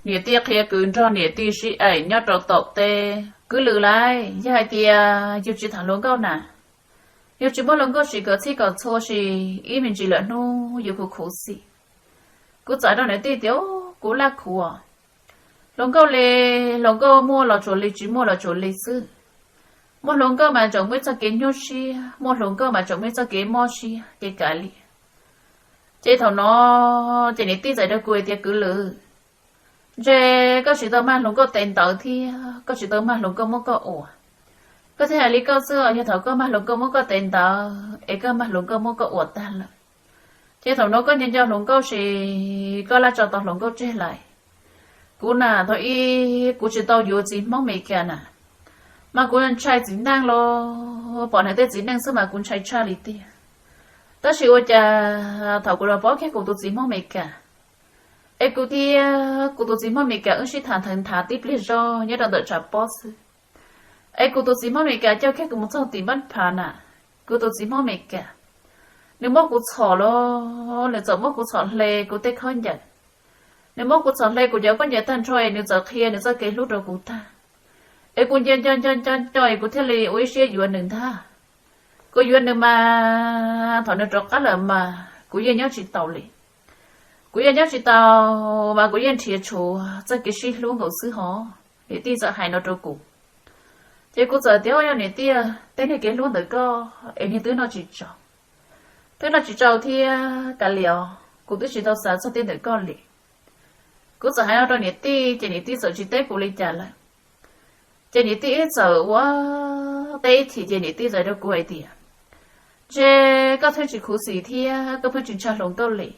Niam tij qhia kwv nrog niam tij sib aim nyob rau tom teb. Kwv Lwm, lawv yog hais tias yus tsis tham hluas nkauj na, yus tsis muaj hluas nkauj sim kom txhij kom txhua sis ib me ntsis lawm hnub yus khuv khuv xim. Kuv txawm rau niam tij tias, kuv laj khuv. Hluas nkauj li, hluas nkauj muaj los tsuas li, tsis muaj los tsuas li xwb. Muaj hluas nkauj mas tseem muaj ib txoj kev nyuaj siab, muaj hluas nkauj mas tseem muaj ib txoj kev mob siab ces kav liam. Ces thaum no ces niam tij txawm rau kuv hais tias, Kwv Lwm, ntshe koj tsis tau mag hluas nkauj tes ntawd thiab koj tsis tau mag hluas nkauj muab koj ua. Koj thiaj hais li koj xwb os, yog thaum koj mag hluas nkauj muab koj tes ntawd es koj mag hluas nkauj muab koj ua tag lawm, ces thaum no koj nco nco hluas nkauj sis koj laj tso tau hluas nkauj tseg lawm. Kuv na, thaum ub kuv tsis tau yuav txiv Hmoob Meskas na, mas kuv ntshai txiv neej los pom nws tej txiv neej xwb mas kuv ntshai tshaj li tiag. Tab sis ua cas thaum kuv los paub kiag kuv tus txiv Hmoob Meskas, es kuv thiab kuv tus txiv Hmoob Meskas wb sib tham nthawv nthav tib pliag zog nyob rau ntawm tshav pob xwb, es kuv tus txiv Hmoob Meskas coj kiag kuv mus txog tim npab phav na, kuv tus txiv Hmoob Meskas, nws muab kuv txhom los, nws txawm muab kuv txhom hle kuv tej khaub ncaws, nws muab kuv txhom hle kuv cov khaub ncaws tag nrho es nws txawm qhia nws txoj kev hlub rau kuv tag, es kuv nco nco nco nco nco es kuv thiaj li ua ib siab yuav nws ntag. Kuv yuav nws mas thaum nws rov qab lawm mas kuv yeej nyob tsis taus li. Kuv yeej nyob tsis taus mas kuv yeej nrhiav tshuav txoj kev sib hlub nkaus xwb hos. Niam tij txawm hais no rau kuv, ces kuv txawm tias, Yog niam tij, tej niag kev hlub ntawm koj es niag twb noj tsis tsau, twb noj tsis tsau thiab kav liam os, kuv twb tsis tau xav txog tej ntawm koj li. Kuv txawm hais no rau niam tij ces niam tij txawm tsis teb kuv li cas lawm. Ces niam tij ib txawm ua teb ib chim ces niam tij txawm rau kuv hais tias, Ntshe koj pheej tsis khuv xim thiab koj pheej tsis ntshai hluas nkauj li,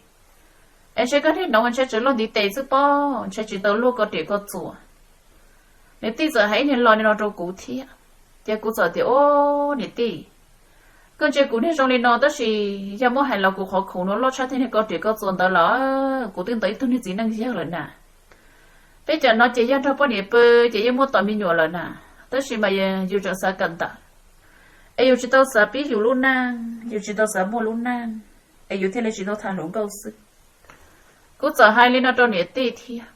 es ntshe koj niag no ntshe tseem luaj ntiv tes xwb pob, ntshe tsis tau luaj koj riam koj txuas. Niam tij txawm hais ib nyuag lo li no rau kuv thiab, ces kuv txawm tias, Ob, niam tij, koj ntsia kuv niag zoo li no tab sis yog muab hais los kuv qhov khoom no loj tshaj tej niag koj riam koj txuas ntawd lawm, kuv twb ntawm ib tug niag txiv neej yawg lawm na. Peb cov no ces yog nrog poj niam pw ces yeej muaj tos me nyuam lawm na, tab sis mas yus tseem xav kawm ntawv, es yus tsis tau xav pib yus lub neej, yus tsis tau xav muaj lub neej, es yus thiaj li tsis tau tham hluas nkauj xwb. Kuv txawm hais li no rau niam tij thiab,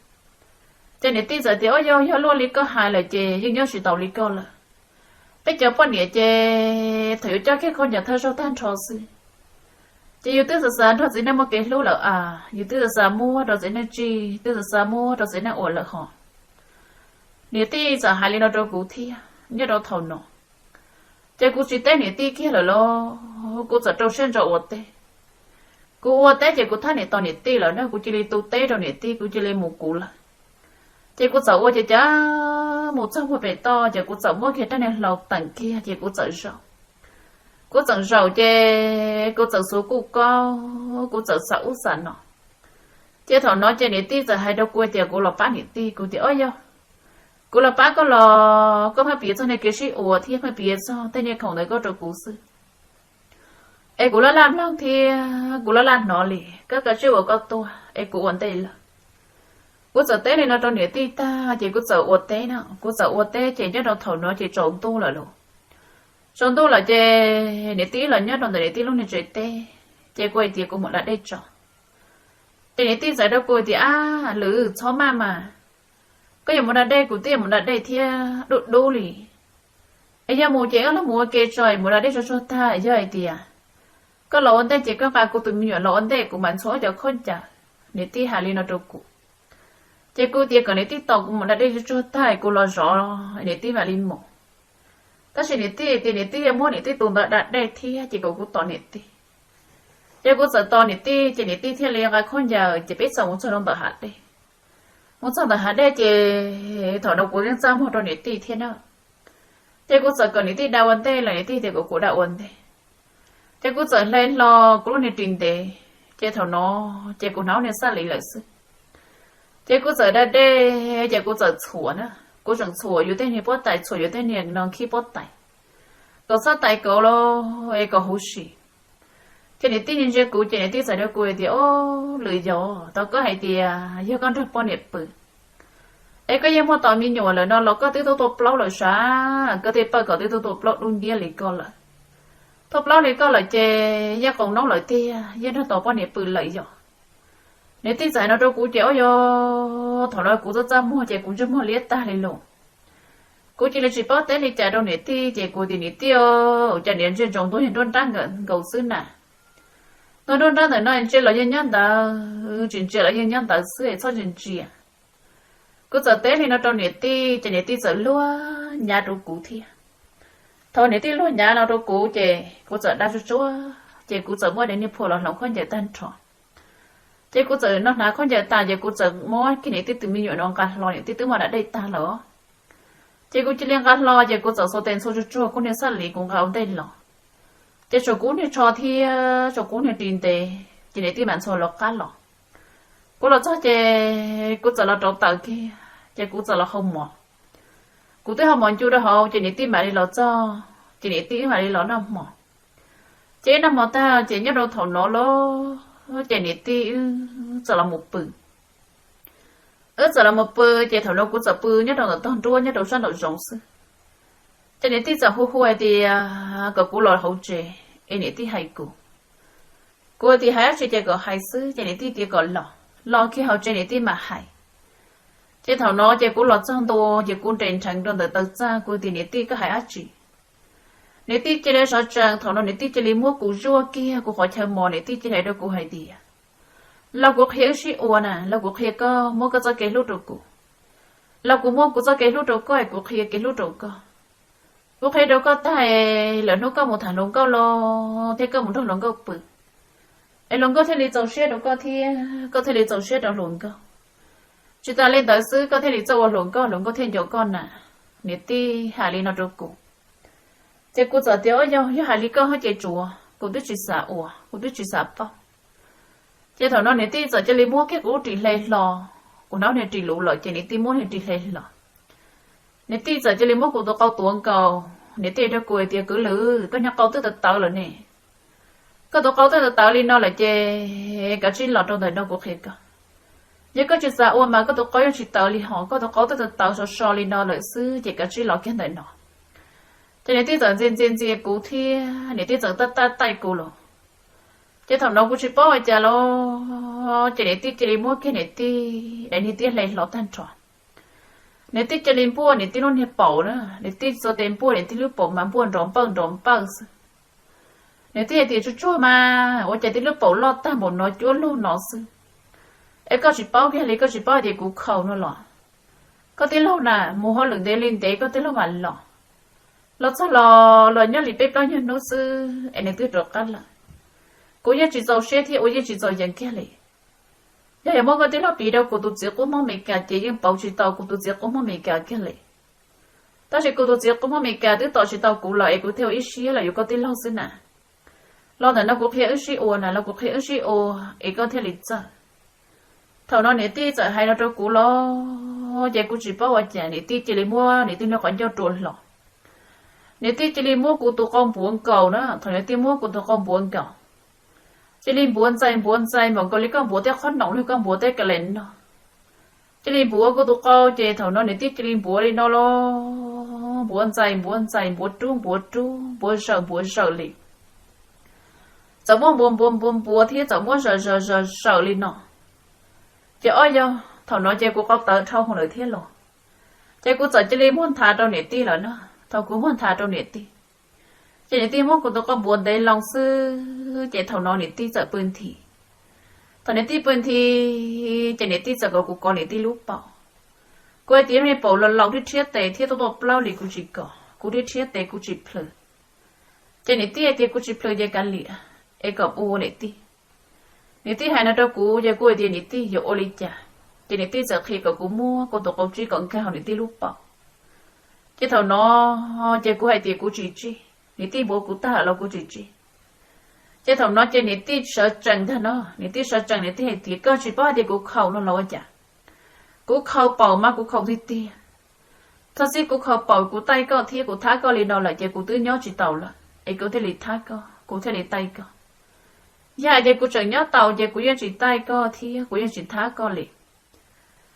ces niam tij txawm tias, Ob, yog, yog luaj li koj hais lawm ces yeej nyob tsis taus li koj lawm. Peb cov poj niam ces thaum yus coj kiag khaub ncaws thawj zaug tag nrho xwb, ces yus twb xav xav nrog txiv neej muaj kev hlub lawm as, yus twb xav xav muab rau txiv neej tsij, twb xav xav muab rau txiv neej ua lawm hos. Niam tij txawm hais li no rau kuv thiab nyob rau thaum no, ces kuv tsis teb niam tij kiag lawm los kuv txawm rau siab ntso ua teb. Kuv ua teb ces kuv thab niam tos niam tij lawm na, kuv cia li tu teb rau niam tij, kuv cia li mus kuv lawm. Ces kuv txawm ua ces cas mus txog puag pem toj ces kuv txawm muab kiag rab niag hlau teem kiag ces kuv txawm zaum. Kuv txawm zaum ces kuv txawm xuav kuj kaub, kuv txawm xav ub xav no. Ces thaum no ces niam tij txawm hais rau kuv tias kuv los pab niam tij, kuv tias, Ob, yog kuv los pab koj los koj pheej piav txog niag kev sib ua thiab pheej piav txog tej niag khoom ntawd koj rau kuv xwb, es kuv laj laj mloog thiab kuv laj laj hnov li. Koj kav tsij ua koj tuag es kuv ua ntej lawm. Kuv txawm teb li no rau niam tij tag ces kuv txawm ua teb na, kuv txawm ua teb ces nyob rau thaum no ces tsaus ntuj lawm lauj. Tsaus ntuj lawm ces niam tij los nyob rau ntawm niam tij lub niag tsev teb, ces kuv hais tias kuv mus da dej tso. Ces niam tij txawm rau kuv tias, Ab Lwm, txhob maj mas, koj yuav mus da dej kuv twb yuav mus da dej thiab dub dub li. Es yog mus ces koj los mus ua ke tso, mus da dej tsuag tsuag tag, yog hais tias koj los ua ntej ces koj nqa kuv tus me nyuam los ua ntej kuv mam ntxhua ob cov khaub ncaws. Niam tij hais li no rau kuv. Ces kuv tias kom niam tij tos kuv mus da dej tsuag tsuag tag kuv los zov niam tij mam li mus. Tab sis niam tij tias niam tij yuav muab niam tij tus ntawd da dej thiab ces kom kuv tos niam tij. Ces kuv txawm tos niam tij ces niam tij thiaj li nqa khaub ncaws ces peb txawm mus txog rau ntawm hav dej. Mus txog ntawm hav dej ces thaum no kuv yeej txaj muag rau niam tij thiab na. Ces kuv txawm kom niam tij da ua ntej los niam tij tias kom kuv da ua ntej. Ces kuv txawm hle hlo kuv lub niag ris ntev, ces thaum no ces kuv hnav niag xab lis lawm xwb. Ces kuv txawm da dej ces kuv txawm txhuam na, kuv tseem txhuam yus tej niag pob tais, txhuam yus tej niag no khib pob tais, kom xab tais kauv los es kom huv si. Ces niam tij ntsia ntsia kuv ces niam tij txawm rau kuv hais tias, Ob Lwm, yog tau koj hais tias yog koj nrog poj niam pw es koj yeej muaj tos me nyuam lawm no los koj twb tuaj tua plaub lawm sav, koj tej pawj kom twb tuaj tua plaub dub nciab li koj lawm. Tua plaub li koj lawm ces yeej qoos noob lawm tiag, yeej nrog tos poj niam pw lawm yog. Niam tij txawm hais no rau kuv ces ob yog thaum no kuv txaj txaj muag ces kuv ntsej muag liab tag li lawm. Kuv cia li tsis paub teb li cas rau niam tij ces kuv tias niam tij, ua cas niam ntsia ntsoov ntuj yog nruab nrab nkaus xwb na. Ntuj nruab nrab ntawm no ntsia los yeej nyob ntawd, tsis ntsia los yeej nyob ntawd xwb es txhob ntsia ntsia. Kuv txawm teb li no rau niam tij ces niam tij txawm luag nyav rau kuv thiab. Thaum niam tij luag nyav no rau kuv ces kuv txawm dag tsuag tsuag ces kuv txawm muab daim niag phua los hloov khaub ncaws tag nrho. Ces kuv txawm no hnav khaub ncaws tas ces kuv txawm muab kiag niam tij tus me nyuam no nqa hlo, niam tij twb muaj dab dej tag lawm. Ces kuv cia li nqa hlo ces kuv txawm xuas tes ntxhua tsuag tsuag kuv niag xab lis kuv nqa ua ntej los. Ces tshuav kuv niag tsho thiab tshuav kuv niag ris ntev ces niam tij mam ntxhua lawv qab los. Kuv los txog ces kuv txawm los rauv taws kiag ces kuv txawm los hau mov. Kuv twb hau mov ncu rau hauv ces niam tij mam li los txog ces niam tij wb mam li los noj hmo. Ces wb noj hmo tag ces nyob rau thaum no los ces niam tij wb txawm los mus pw. Wb txawm los mus pw ces thaum no kuv txawm pw nyob rau ntawm tog nruab nyob rau sab nraum zoov xwb. Ces niam tij txawm hu hu hais tias kom kuv los hauv tsev es niam tij hais kuv. Kuv tias hais dab tsi ces kom hais xwb ces niam tij tias kom los, los kiag hauv tsev niam tij mam hais. Ces thaum no ces kuv los txog ntua ces kuv nres nrheev rau ntawm taw txaj kuv tias niam tij koj hais dab tsi. Niam tij cia li sawv tsees, thaum no niam tij cia li muab kuv zuaj kiag kuv qhov chaw mos, niam tij cia li hais rau kuv hais tias, los kuv qhia wb sib ua na, los kuv qhia koj muab koj txoj kev hlub rau kuv. Los kuv muab kuv txoj kev hlub rau koj es kuv qhia kev hlub rau koj. Kuv qhia rau koj tag es lwm hnub koj mus tham hluas nkauj los thiab koj mus nrog hluas nkauj pw es hluas nkauj thiaj li txaus siab rau koj thiab koj thiaj li txaus siab rau hluas nkauj. Tsis tas li ntawd xwb koj thiaj li txawj ua hluas nkauj, hluas nkauj thiaj nco koj na. Niam tij hais li no rau kuv. Ces kuv txawm tias, Ob, yog, yog hais li koj hais ces tsuav, kuv twb tsis xav ua, kuv twb tsis xav paub. Ces thaum no niam tij txawm cia li muab kiag kuv lub ris hle hlo, kuv hnov niag ris luv lawm ces niam tij muab niag ris hle hlo. Niam tij txawm cia li muab kuv tus qau tuav nkaus, niam tij rau kuv hais tias, Kwv Lwm, koj niag qau twb tawv tawv lawm ne. Koj tus qau twb tawv tawv li no lawm ces kav tsij los rau ntawm no kuv qhia koj. Yog koj tsis xav ua mas koj tus qau yeej tsis tawv li hos, koj tus qau twb tawv tawv so so li no lawm xwb ces kav tsij los kiag ntawm no. Ces niam tij txawm ntxias ntxias ntxias kuv thiab niam tij txawm taij taij taij kuv los. Ces thaum no kuv tsis paub ua cas los ces niam tij cia li muab kiag niam tij daim niag tiab hle hlo tag nrho. Niam tij cia li npuaj niam tij lub niag paum na, niam tij txua tes npuaj niam tij lub paum mas npuaj nrov npawj nrov npawj xwb. Niam tij hais tias, Tsuag tsuag mas, ua cas tij lub paum loj tag npaum no cuab lug no xwb? Es koj tsis paub kiag li, koj tsis paub hais tias kuv khaus no los? Koj tij laug na, mus hauj lwm ntev li ntev koj tij laug mam los. Los txog los los nyob li peb plaub nyuag hnub xwb es nws twb rov qab lawm. Kuv yeej tsis txaus siab thiab ua yeej tsis txaus yees kiag li. Yog yuav muab koj tij laug piv rau kuv tus txiv qub Hmoob Amelikas ces yeej pauv tsis tau kuv tus txiv qub Hmoob Amelikas kiag li. Tab sis kuv tus txiv qub Hmoob Amelikas twb tom tsis tau kuv los es kuv thiaj ua ib siab los yuav koj tij laug xwb na. Los ntawm no kuv qhia wb sib ua na, los kuv qhia wb sib ua es koj thiaj li txawj. Thaum no niam tij txawm hais no rau kuv los ces kuv tsis paub ua cas niam tij cia li muab niam tij niag qhov ncauj rua hlo. Niam tij cia li muab kuv tus qau npuav nkaus na, thaum niam tij muab kuv tus qau npuav nkaus, cia li npuav ntxais npuav ntxais npaum nkaus li koj npuav tej qhob noom los koj npuav tej ka le no. Cia li npuav kuv tus qau ces thaum no niam tij cia li npuav li no los, npuav ntxais npuav ntxais, npuav rub npuav rub, npuav zawm npuav zawm li. Txawm muab npuav npuav npuav npuav thiab txawm muab zawm zawm zawm zawm li no. Ces ob yog thaum no ces kuv qau tawv dhau hwv lawm thiab los. Ces kuv txawm cia li muab nthav rau niam tij lawm na. Thaum kuv muab nthav rau niam tij, ces niam tij muab kuv tus qau npuav ntev loo xwb ces thaum no niam tij txawm pw nthi. Thaum niam tij pw nthi ces niam tij txawm kom kuv kov niam tij lub paum. Kuv hais tias niag paum laus laus rhiab rhiab tes thiab tuaj tuaj plaub li kuv tsis kov, kuv rhiab rhiab tes kuv tsis plhws. Ces niam tij hais tias kuv tsis plhws ces kav liam, es kom ua niam tij. Niam tij hais no rau kuv ces kuv hais tias niam tij yuav ua li cas. Ces niam tij txawm qhia kom kuv muab kuv tus qau tsib kom nkag hauv niam tij lub paum. Ces thaum no ces kuv hais tias kuv tsis tsib, niam tij npuav kuv tag los kuv tsis tsib. Ces thaum no ces niam tij sawv tsees ntag no, niam tij sawv tsees niam tij hais tias koj tsis paub hais tias kuv khaus no los ua cas? Kuv khaus paum mas kuv khaus tiag tiag. Txhob txib kuv khaus paum, kuv taij koj thiab kuv thab koj li no lawm ces kuv twb nyob tsis taus lawm es kuv thiaj li thab koj, kuv thiaj li taij koj. Yog hais tias kuv tseem nyob taus ces kuv yeej tsis taij koj thiab kuv yeej tsis thab koj li.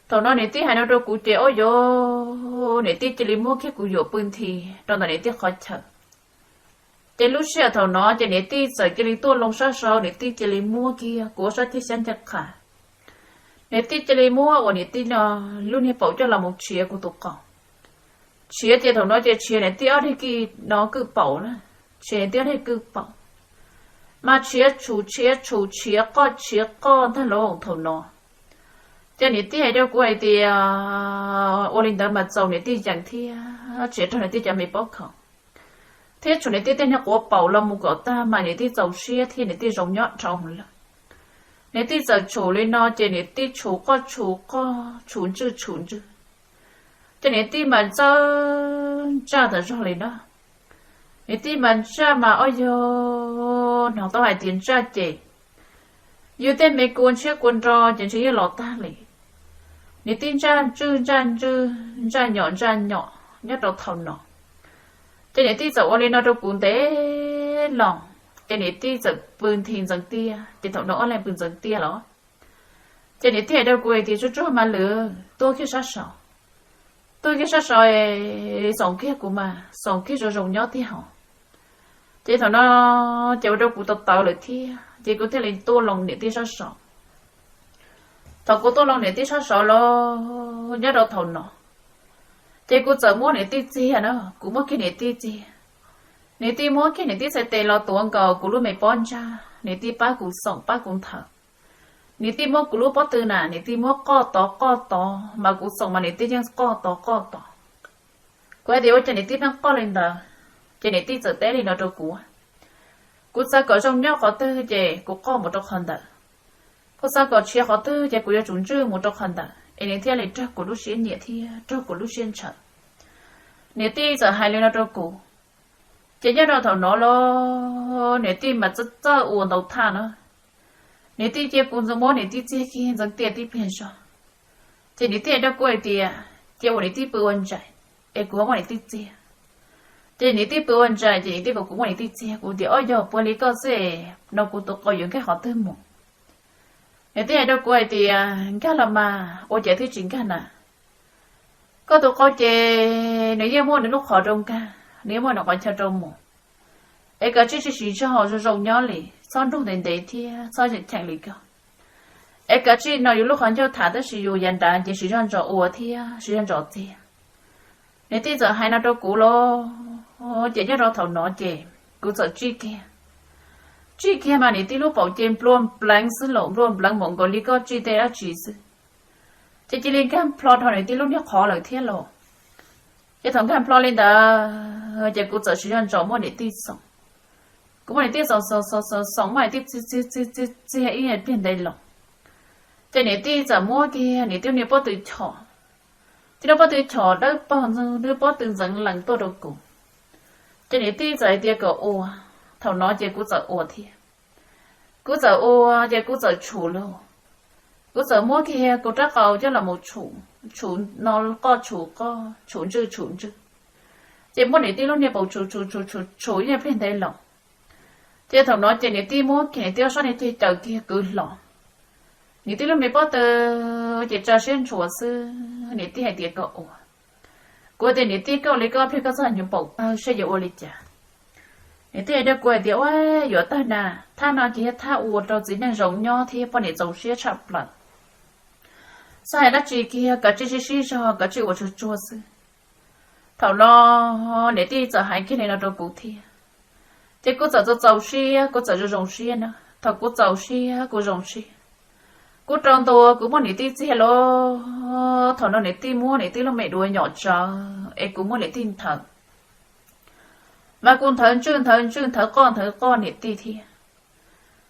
Thaum no niam tij hais no rau kuv ces ob yog niam tij cia li muab kiag kuv yuam pw nthi rau ntawm niam tij qhov chaw. Ces lub sij hawm thaum no ces niam tij txawm cia li tuaj loo sab saud, niam tij cia li muab kiag kuv ua sab ceg xyab ncaj qha. Niam tij cia li muab uas niam tij no lub niag paum coj los mus tshiav kuv tus qau. Tshiav ces thaum no ces tshiav niam tij ob daim kwj no kwj paum na, tshiav niam tij ob daim kwj paum, mas tshiav tshum tshiav tshum tshiav qoj tshiav qoj ntag lauj thaum no. Ces niam tij hais rau kuv hais tias ua li ntawd mas txaus niam tij yees thiab tshiav rau niam tij cov me pob khaum thiab tshum niam tij tej niag quav paum los mus kom tag mas niam tij txaus siab thiab niam tij zoo nyob dhau lawm. Niam tij txawm tshum li no ces niam tij tshum qoj tshum qoj tshum ntswj tshum ntswj, ces niam tij mas txawj ntsaj tas zog li na. Niam tij mas ntsaj mas ob yog hnov tau hais tias ntsaj ces yus tej me kua ntshiab kua nro ces ntshe yeej los tag li. Niam tij ntsaj ntswj ntsaj ntswj, ntsaj nyom ntsaj nyom nyob rau thaum no. Ces niam tij txawm ua li no rau kuv ntev los, ces niam tij txawm pw nthi ntxeev tiaj, ces thaum no ob leeg pw ntxeev tiaj los, ces niam tij hais rau kuv hais tias tsuag tsuag mas lwm tuaj kiag sab saud, tuaj kiag sab saud, xoom kiag kuv mas xoom kiag zoo zoo nyob tiag hos. Ces thaum no ces ua rau kuv tau tawv lawm thiab ces kuv thiaj li tuaj loo niam tij sab saud. Thaum kuv tuaj loo niam tij sab saud los nyob rau thaum no, ces kuv txawm muab niam tij txiag na, kuv muab kiag niam tij txiag. Niam tij muab kiag niam tij txhais tes los tuav nkaus kuv lub me pob ntsag, niam tij pab kuv xoom pab kuv nthawv. Niam tij muab kuv lub pob tw na, niam tij muab qoj tod qoj tod mas kuv xoom mas niam tij yeej qoj tod qoj tod. Kuv hais tias ua cas niam tij pheej qoj li ntawd, ces niam tij txawm teb li no rau kuv, kuv xav kom zoo nyob qhov twg ces kuv qoj mus rau qhov ntawd, kuv xav kom tshiav qhov twg ces kuv yuav tsum ntswj mus rau qhov ntawd es nws thiaj li raug kuv lub siab nyiam thiab raug kuv lub siab ntshaw. Niam tij txawm hais li no rau kuv, ces nyob rau thaum no los niam tij mas txawj txawj ua ntau thaj na. Niam tij cia kuv ntxeev muab niam tij txiag kiag ntxeev tiaj tib pliag zog, ces niam tij hais rau kuv hais tias cia ua niam tij pw ua ntsais es kuv muab niam tij txiag. Ces niam tij pw ua ntsais ces niam tij kom kuv muab niam tij txiag, kuv tias ob yog puag li koj xwb no kuv tus qau yuav nkag qhov twg mus. Niam tij hais rau kuv hais tias nkag los mas ua cas thiaj tsis nkag na. Koj tus qau ces nws yeej muaj nws lub qhov rau nkag, nws yeej muaj nws qhov chaw rau mus. Es kav tsij tsis siv zog zoo zoo nyob li, txhob nrug ntev ntev thiab txhob cheem li koj. Es kav tsij no yus lub qhov ncauj tham tab sis yus yav nrad ces siv zog ntso ua thiab siv zog ntso txiag. Niam tij txawm hais no rau kuv los, ces nyob rau thaum no ces kuv txawm tsij kiag. Tsij kiag mas niam tij lub paum ces nplua npleev xwb los, nplua npleev npaum nkaus li koj tsij tej dab tsi xwb. Ces cia li nkag plho rau niam tij lub niag qhov lawm thiab los. Ces thaum nkag plho li ntawd ces kuv txawm siv zog ntso muab niam tij xoom. Kuv muab niam tij xoom xoom xoom xoom xoom muab niam tij txiag txiag txiag txiag ib pliag ntev los, ces niam tij txawm muab kiag niam tij niag pob tw chom. Tij niag pob tw chom dawb paug ntxog niag pob tw ntxeev lees tuaj rau kuv. Ces niam tij txawm hais tias kom ua, thaum no ces kuv txawm ua thiab. Kuv txawm ua ces kuv txawm tshum lauj. Kuv txawm muab kiag kuv rab qau coj los mus tshum, tshum no qoj tshum qoj, tshum ntswj tshum ntswj, ces muab niam tij lub niag paum tshum tshum tshum tshum tshum ib pliag ntev los. Ces thaum no ces niam tij muab kiag niam tij ob sab niag ceg caws kiag kwv hlo. Niam tij lub me pob tw ces tsa siab ntshua xwb, niam tij hais tias kom ua. Kuv tias niam tij, koj ua li koj pliag koj txoj hnyuv paum tawg saib yuav ua li cas. Niam tij hais rau kuv hais tias ua, yuav tawg na, thaj no ces yog thaj ua rau txiv neej zoo nyob thiab poj niam txaus siab tshaj plaws. Txhob hais dab tsi kiag, kav tsij sib sib zog, kav tsij ua tsuag tsuag xwb. Thaum no niam tij txawm hais kiag li no rau kuv thiab. Ces kuv txawm txaus txaus siab, kuv txawm zoo zoo siab na. Thaum kuv txaus siab kuv zoo siab, kuv rau ntua kuv muab niam tij txiag los. Thaum no niam tij muab niam tij lub me duav nyom tsawv es kuv muab niam tij nthawv. Mas kuv nthawv ntswj nthawv ntswj nthawv qoj nthawv qoj niam tij thiab.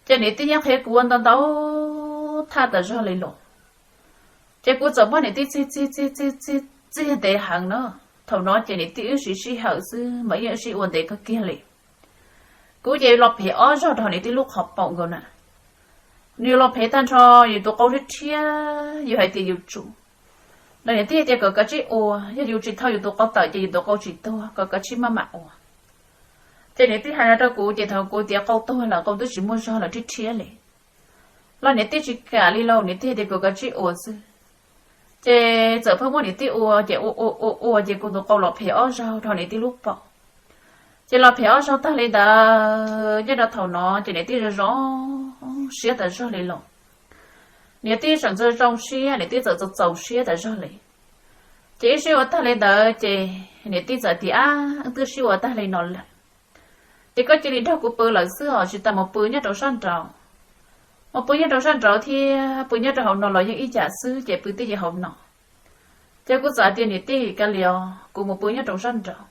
Ces niam tij yeej qhia kuv ua ntau ntau thaj tas zog li los. Ces kuv txawm muab niam tij txiag txiag txiag txiag txiag txiag ntev heev na. Thaum no ces niam tij wb siv sij hawm xwb mas yeej wb sib ua ntev kawg kiag li. Kuv ces los phem ob zaug rau niam tij lub qhov paum nkaus na. Nws los phem tag nrho, yus tus qau rhiab rhiab, yus hais tias yus tsum los niam tij tias kom kav tsij ua, yog yus tsis thau yus tus qau tawm ces yus tus qau tsis tuag, kom kav tsij maj mam ua. Ces niam tij hais no rau kuv ces thaum kuv tias qau tuag lawm, qau twb tsis muaj zog lawm, rhiab rhiab li los niam tij tsis kam li lauj, niam tij tias kom kav tsij ua xwb. Ces txawm pheej muab niam tij ua ces ua ua ua ua ces kuv tus qau los phem ob zaug rau niam tij lub paum. Ces los phem ob zaug tag li ntawd, nyob rau thaum no ces niam tij zoo zoo siab tas zog li los. Niam tij tseem txaus zoo siab, niam tij txawm txaus txaus siab tas zog li. Ces wb sib ua tag li ntawd ces niam tij txawm tias, Ab, wb twb sib ua tag li no lawm, ces koj cia li nrog kuv pw lawm xwb os, tsis tas mus pw nyob rau sab nraud. Mus pw nyob rau sab nraud thiab pw nyob rau hauv no los yeej ib yam xwb, ces pw twj ywm hauv no. Ces kuv txawm tias, Niam tij, kav liam os, kuv mus pw nyob rau sab nraud.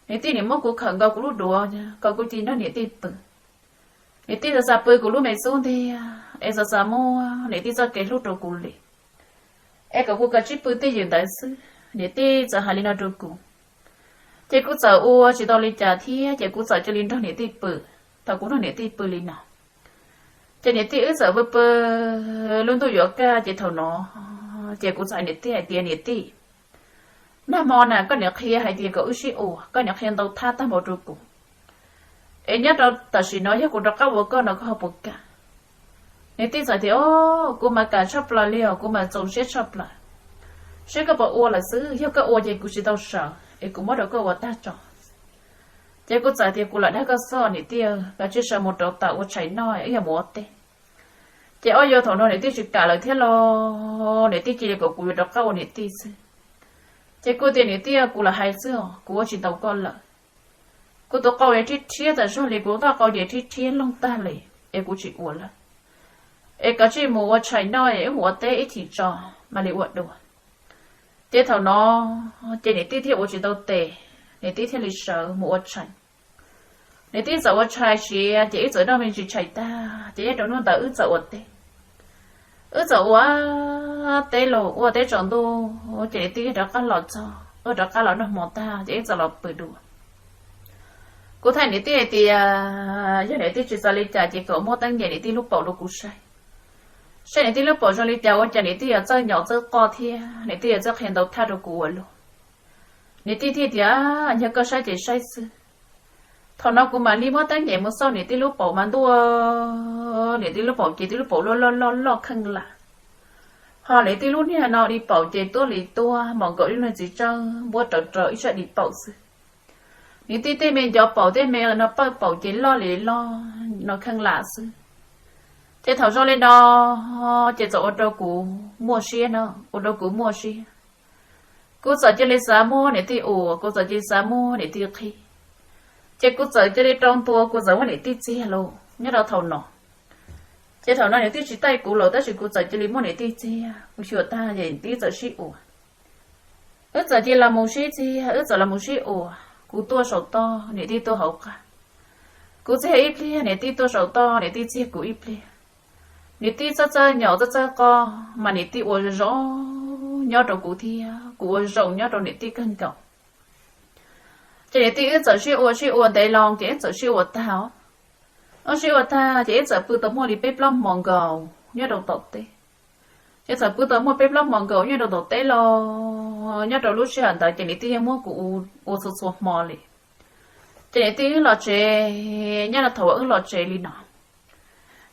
Niam tij nim muab kuv khawm nkaus kuv lub duav kom kuv cia li nrog niam tij pw. Niam tij xav xav pw kuv lub me xub ntiag es xav xav muab niam tij txoj kev hlub rau kuv li, es kom kuv kav tsij pw twj ywm ntawd xwb. Niam tij txawm hais li no rau kuv, ces kuv txawm ua tsis tau li cas thiab, ces kuv txawm cia li nrog niam tij pw. Thaum kuv nrog niam tij pw li no, ces niam tij wb txawm pw pw, lub ntuj yuav kaj, ces thaum no ces kuv txawm hais niam tij hais tias, Niam tij, nag hmo na koj niam qhia hais tias kom wb sib ua, koj niam qhia ntau thaj tag npaum rau kuv, es nyob rau tam sim no yog kuv rov qab ua koj no koj ho puas kam? Niam tij txawm tias, Os, kuv mas kam tshaj plaws li os, kuv mas txaus siab tshaj plaws. Saib koj puas ua lawm xwb, yog koj ua ces kuv tsis tau sawv es kuv muab rau koj ua tag tso. Ces kuv txawm tias, Kuv lam dag koj xwb niam tij, kav tsij sawv mus rauv taws ua tshais noj wb yuav mus ua teb. Ces ob yuav thaum no niam tij tsis kam lawm thiab los niam tij cia li kom kuv yuav rov qab ua niam tij xwb. Ces kuv tias, Niam tij, kuv lam hais xwb os, kuv ua tsis tau koj lawm. Kuv tus qau rhiab rhiab tas zog li, kuv txoj qau ces rhiab rhiab loog tag li, es kuv tsis ua lawm. Es kav tsij mus ua tshais noj es wb mus ua teb ib chim tso mam li ua dua. Ces thaum no ces niam tij thiaj ua tsis tau tes, niam tij thiaj li sawv mus ua tshais. Niam tij txawm ua tshais siav ces wb txawm noj me ntsis tshais tag ces nyob rau hnub ntawd wb txawm ua teb. Wb txawm ua teb los ua teb tsaus ntuj ces niam tij rov qab los txog, wb rov qab los noj hmo tag ces wb txawm los pw dua. Kuv thaij niam tij hais tias yog niam tij tsis txaus li cas ces kom muab teeb nyem niam tij lub paum rau kuv saib, saib niam tij lub paum zoo li cas, ua cas niam tij yuav txawj nyom txawj qoj thiab niam tij yuav txawj qhia ntau thaj rau kuv ua luaj. Niam tij thiaj tias, Yog koj saib ces saib xwb. Thaum no kuv mam li muab teeb nyem mus xauj niam tij lub paum mas ntuj, niam tij lub paum ces tij lub paum loj loj loj loj kheej lam, ho niam tij lub niag no li paum ces tuab li tuab mos nkaus ib lub niag txiv tsawb npuab rawv rau ib sab di paum xwb. Niam tij tej me ncov paum tej me no pawj paum ces loj li loj no kheej lam xwb. Ces thaum zoo li no ces txawm ua rau kuv muaj siab no, ua rau kuv muaj siab. Kuv txawm cia li xav muab niam tij ua, kuv txawm cia li xav muab niam tij qhib. Ces kuv txawm cia li rau ntua, kuv txawm muab niam tij txiag los nyob rau thaum no. Ces thaum no niam tij tsis taij kuv lawm tab sis kuv txawm cia li muab niam tij txiag, kuv xyuas tag ces niam tij txawm sib ua. Wb txawm cia li los mus sib txiag, wb txawm los mus sib ua, kuv tuaj saum toj, niam tij tuaj hauv qab. Kuv txiag ib pliag, niam tij tuaj saum toj, niam tij txiag kuv ib pliag. Niam tij txawj txawj nyom txawj txawj qoj mas niam tij ua zoo nyob rau kuv thiab kuv ua zoo nyob rau niam tij kawg nkaus. Ces niam tij wb txawm sib ua sib ua ntev loo ces wb txawm sib ua tag os. Wb sib ua tag ces wb txawm pw tau muaj li peb plaub hmo nkaus nyob rau tom teb. Ces txawm pw tau muaj peb plaub hmo nkaus nyob rau tom teb los nyob rau lub sij hawm ntawd ces niam tij yeej muab kuv ua txhua txhua hmo li. Ces niam tij wb los tsev, nyob rau thaum uas wb los tsev li no,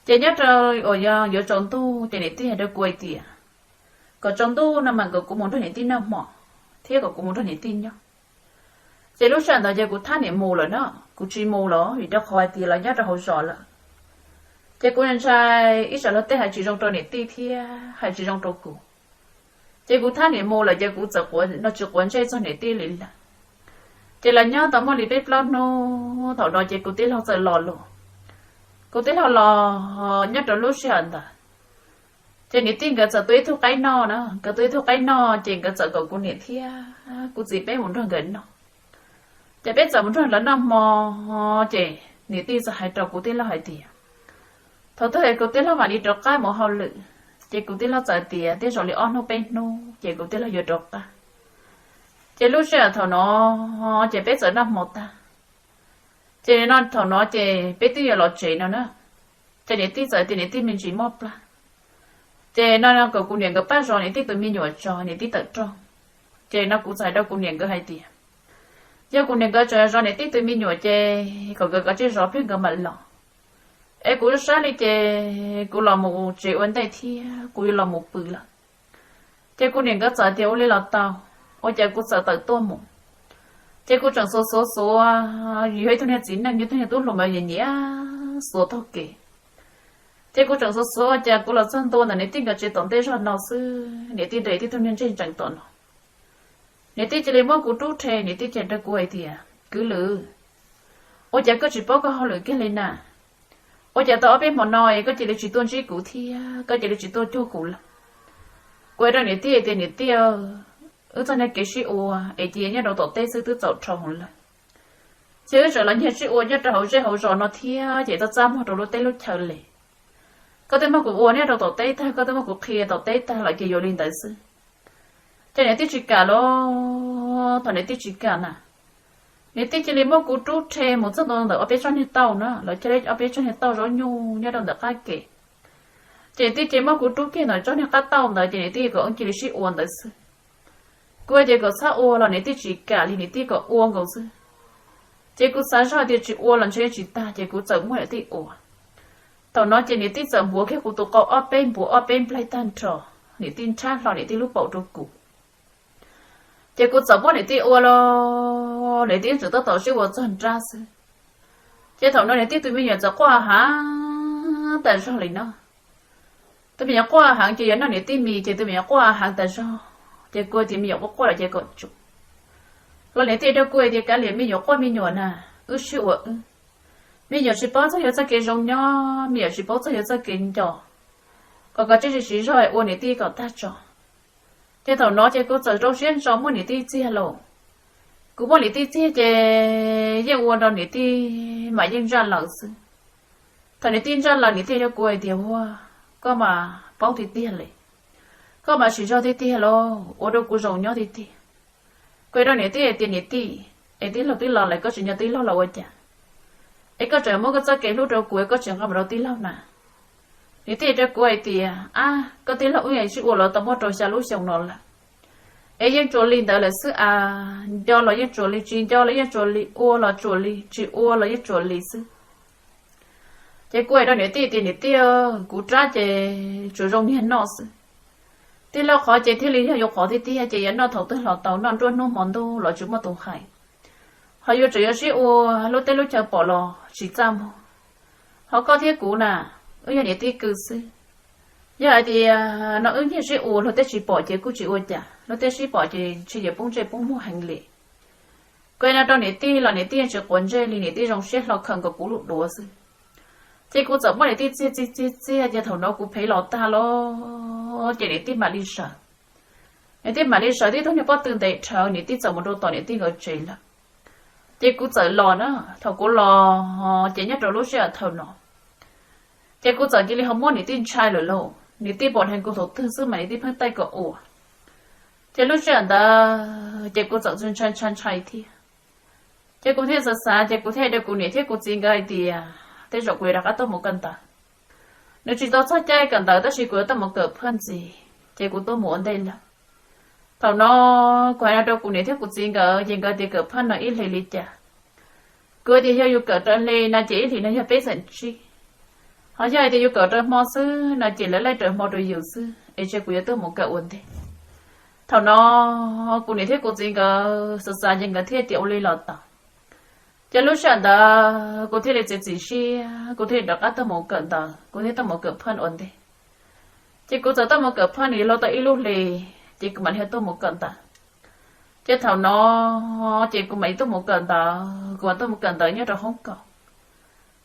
ces nyob rau uas yuav tsaus ntuj ces niam tij hais rau kuv hais tias kom tsaus ntuj no mas kom kuv mus nrog niam tij noj hmo thiab kom kuv mus nrog niam tij nyob. Ces lub sij hawm ntawd ces kuv thab niam mus lawm na, kuv tsis mus lawm vim rau qhov hais tias los nyob rau hauv zos lawm. Ces kuv ntshai ib tsam luag tej hais tsis zoo rau niam tij thiab hais tsis zoo rau kuv. Ces kuv thab niam mus lawm ces kuv txawm quav no tsis quav ntsej txog niam tij li lawm. Ces los nyob tau muaj li peb plaub hnub thaum no ces kuv tij laug txawm los los. Kuv tij laug los nyob rau lub sij hawm ntawd ces niam tij nkawd txawm tua ib tug qaib noj na, nkawd tua ib tug qaib noj ces nkawd txawm kom kuv niam thiab kuv txiv peb mus nrog nkawd noj. Ces peb txawm mus nrog lawv noj hmo, ces niam tij txawm hais rau kuv tij laug hais tias thaum twg kuv tij laug mam li rov qab mus hauj lwm. Ces kuv tij laug txawm tias tej zaum li ob hnub peb hnub ces kuv tij laug yuav rov qab. Ces lub sij hawm thaum no ces peb txawm noj hmo tag, ces no thaum no ces peb twb yuav los tsev no na. Ces niam tij txawm tias niam tij me ntsis mob plab, ces no kom kuv niam nkawd pab zov niam tij tus me nyuam tso, niam tij tawm rooj. Ces no kuv txawm hais rau kuv niam nkawd hais tias yog kuv niam nkawd tseem zov niam tij tus me nyuam ces kom nkawd kav tsij zov pliag nkawd mam los. Es kuv saib li ces kuv los mus tsev ua ntej thiab kuv yuav los mus pw lawm. Ces kuv niam nkawd txawm tias ua li los tau, ua cas kuv txawm tawm tuaj mus. Ces kuv tseem xuav xuav xuav, yog ib tug niag txiv neej, yog ib tug niag tub hluas mas nyiam nyiam xuav taug kev. Ces kuv tseem xav xav ua cas kuv los txog ntua ntawm niam tij nkawd tsev tom ntej zog no xwb, niam tij nrog tib tug niag ntseeg ntsees tom no. Niam tij cia li muab kuv rub rhe, niam tij cia li rau kuv hais tias, Kwv Lwm, ua cas koj tsis paub koj hauj lwm kiag li na? Ua cas tau ob peb hmo no es koj cia li tsis tuaj ntsib kuv thiab koj cia li tsis tuaj cuag kuv lawm? Kuv hais rau niam tij tias, Niam tij, wb txoj niag kev sib ua es cia nyob rau tom teb xwb twb txaus dhau lawm. Ces wb tseem los nyiag sib ua nyob rau hauv zej hauv zos no thiab ces txaj txaj muag rau lub teb lub chaw li. Koj twb muab kuv ua nyob rau tom teb tag, koj twb muab kuv qhia tom teb tag los ces yuav li ntawd xwb. Ces niam tij tsis kam los, thaum niam tij tsis kam na, niam tij cia li muab kuv rub rhe mus txog ntawm ob peb tsob niag tauj na, lawv cia li ob peb tsob niag tauj zaub nyuj nyob rau ntawm qab ke. Ces niam tij cia li muab kuv rub kiag ntawm tsob niag qab tauj ntawd ces niam tij kom wb cia li sib ua ntawd xwb. Kuv hais tias kom txhob ua los niam tij tsis kam li, niam tij kom ua nkaus xwb. Ces kuv xav zog tias tsis ua los ntshe tsis tag ces kuv txawm muab niam tij ua. Thaum no ces niam tij txawm npuav kiag kuv tus qau ob peb npuav ob peb nplaig tag nrho, niam tij nrhab hlo niam tij lub paum rau kuv. Ces kuv txawm muab niam tij ua los niam tij tseem tab tom sib ua txog nrab xwb. Ces thaum no niam tij tus me nyuam txawm quaj heev tas zog li no. Tus me nyuam quaj heev ces yuav noj niam tij mis ces tus me nyuam quaj heev tas zog. Ces kuv tias, Me nyuam quaj quaj los ces kom tsum. Los niam tij rau kuv tias, Kav liam me nyuam quaj me nyuam na, wb sib ua wb. Me nyuam tsis paub txog yuav txoj kev zoo nyob, me nyuam tsis paub txog yuav txoj kev nco. Kom koj tseem siv zog ua niam tij kom tag tso. Ces thaum no ces kuv txawm rau siab ntso muab niam tij txiag lauj. Kuv muab niam tij txiag ces yeej ua rau niam tij mas yeej ntsaj lawm xwb. Thaum niam tij ntsaj lawm niam tij rau kuv hais tias, Ua, koj mas paub tiag tiag li, koj mas siv zog tiag tiag lauj, ua rau kuv zoo nyob tiag tiag. Kuv hais rau niam tij hais tias, Niam tij, es tij laug twb los lawm koj tseem nco tij laug los ua cas? Es koj tseem muab koj txoj kev hlub rau kuv es koj tsis nqa mus rau tij laug na? Niam tij rau kuv hais tias, Ab, koj tij laug wb sib ua los tau muaj rau xya lub xyoo no lawm, es yeej tsuas li ntawd lawm xwb as, nco los yeej tsuas li, tsis nco los yeej tsuas li, ua los tsuas li, tsis ua los yeej tsuas li xwb. Ces kuv hais rau niam tij tias, Niam tij, kuv rab ces tsuas zoo niag noj xwb. Tij laug qhov ces thiaj li yog yus qhov tiag tiag ces yuav noj thaum twg los tau, noj nruab hnub hmo ntuj los tsis muaj tus hais. Ho yuav tseem yuav sib ua, lub teb lub chaw pom los tsis txaj muag. Ho koj thiab kuv na, wb yog niam tij kwv xwb. Yog hais tias no wb nyiag sib ua luag tej tsis pom ces kuj tsis ua cas, luag tej sib pom ces ntshe yuav poob ntsej poob muag heev li. Kuv hais no rau niam tij los niam tij tsis quav ntsej li, niam tij zoo siab hlo khawm nkaus kuv lub duav xwb. Ces kuv txawm muab niam tij txiag txiag txiag txiag ces thaum no kuv phem los tag los ces niam tij mam li sawv. Niam tij mam li sawv tib tug niag pob tw ntes dhawv, niam tij txawm mus rau tom niam tij nkawd tsev lawm. Ces kuv txawm los na, thaum kuv los ces nyob rau lub sij hawm thaum no ces kuv txawm cia li ho muab niam tij ntshai lawm lauj. Niam tij pom dheev kuv thaum twg xwb mas niam tij pheej taij kom ua. Ces lub sij hawm ntawd ces kuv txawm ntshai ntshai ntshai thiab. Ces kuv thiaj xav xav ces kuv thiaj hais rau kuv niam thiab kuv txiv nkawd hais tias, Tej zaum kuv yuav rov qab tuaj mus kawm ntawv. Nws tsis tau txog caij kawm ntawv tab sis kuv yuav tuaj mus kawm phaj ntxiv, ces kuv tuaj mus ua ntej lawm. Thaum no kuv hais no rau kuv niam thiab kuv txiv nkawd ces nkawd tias, Kawm phaj no ib hlis li cas? Kuv tias, Yog yus kawm raws hli no ces ib hlis no yog peb xeem tsib. Ho yog hais tias yus kawm raws hmo xwb no ces lawv laij raws hmo rau yus xwb, es ntshe kuv yuav tuaj mus kawm ua ntej. Thaum no kuv niam thiab kuv txiv nkawd xav xav ces nkawd thiaj tias ua li los tau. Ces lub sij hawm ntawd kuv thiaj li txiav txim siab, kuv thiaj li rov qab tuaj mus kawm ntawv, kuv thiaj tuaj mus kawm phaj ua ntej. Ces kuv txawm tuaj mus kawm phaj nws yuav luag tau ib lub hlis, ces kuv mam li tuaj mus kawm ntawv. Ces thaum no ces kuv mam li tuaj mus kawm ntawv, kuv mam tuaj mus kawm ntawv nyob rau hoob kaum.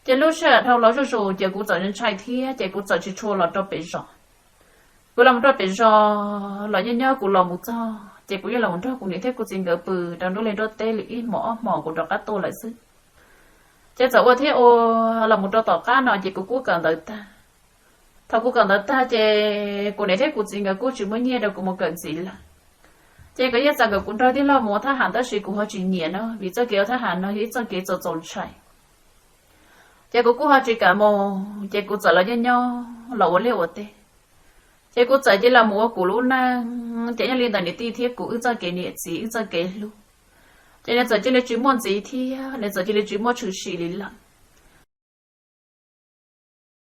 Ces lub sij hawm dhau los zuj zus ces kuv txawm ntshai thiab ces kuv txawm tsis tshua los rau pem zos. Kuv los mus rau pem zos los nyob nyob kuv los mus txog ces kuv yeej los mus nrog kuv niam thiab kuv txiv nkawd pw rau nruab liaj nruab teb li ib hmos ob hmos kuv rov qab tuaj lawm xwb. Ces txawm ua thiab ua, los mus rau tom qab no ces kuv kuj kawm ntawv tag. Thaum kuv kawm ntawv tag ces kuv niam thiab kuv txiv nkawd kuj tsis muaj nyiaj rau kuv mus kawm ntxiv lawm. Ces nkawd yeej txais kom kuv nrog tij laug mus ua thab ham tab sis kuv ho tsis nyiam na, vim txoj kev ua thab ham no yog ib txoj kev txaus txaus ntshai. Ces kuv kuj ho tsis kam mus, ces kuv txawm los nyob nyob los ua liaj ua teb. Ces kuv txawm cia li los mus ua kuv lub neej, ces nyob li ntawd niam tij thiab kuv wb txoj kev niam txiv wb txoj kev hlub, ces nws txawm cia li tsis muaj ntxiv thiab nws txawm cia li tsis muaj tshwm sim li lawm.